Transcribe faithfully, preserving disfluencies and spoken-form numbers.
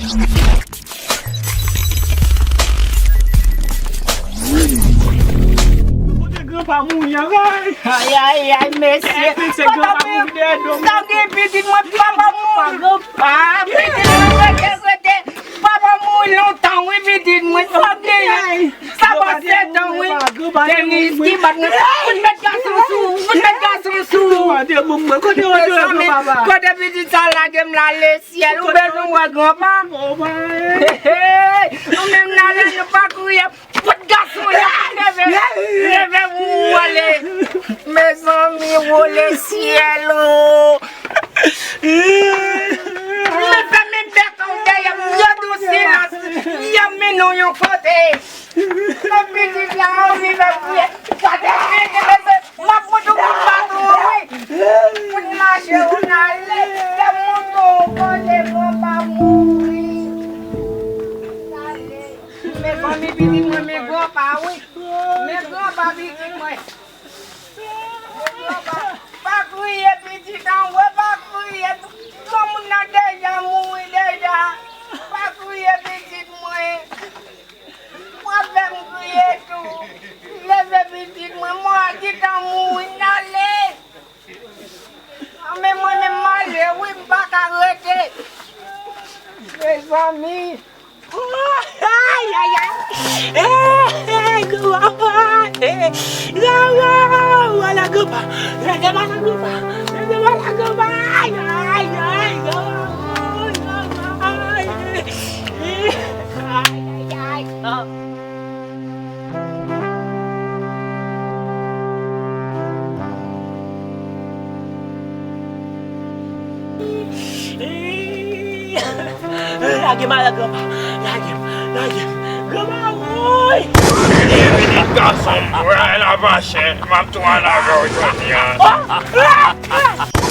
Kote granpa mouri an, ay! Ay, ay, ay, mesye. Epi se granpa mouri dèyè do m. Sa gen pitit mwen, papa mouri. Ah, pitit mwen, rete, rete. Papa mouri lontan, wi, pitit mwen. Sa gen. Sa pase tan, wi. Denis ki bat mwen. Fout met gason sou, fout met gason sou. Mezanmi, kote pitit sa lage m la, lesyèl. Ou bezwen wè granpa? Hey, hey. Ou menm nan lè nou pa kriye. Fout gason yo leve, leve pou ou ale. Mezanmi, wo lesyèl, o. Men fèmen bèk an dèyè m, gade yon silans. Y ap mennen w yon kote. Nan pitit la, anvi fè priyè. Gade, gade, gade, m ap montre w kout baton an, wi. Kout mache, w n ale. Lè m montre w kote granpa mouri. Gade. Men fanmi pitit mwen, men granpa, wi. Men granpa pitit mwen. Men granpa. Pa kriye pitit an, wi, pa kriye. Granmoun nan deja mouri deja. Pa kriye pitit mwen. W ap fè m kriye tou. Leve pitit mwen, mwen gentan mouri, n ale. Men mwen menm m ale wi, m pa ka rete. Mezanmi. Ay, ay, ay. Eh, eh, granpa. Eh, granpa. Wala granpa. Leve wala granpa. Leve wala granpa. Ay, ay, ay, granpa. Ay, granpa. Ay, eh, eh, ay, ay, ay. Ah. Lage m, lage m, lage m, lage m. Granma, woy! Pitit gason m, wè la, machè, m ap tou al avè w jodi a.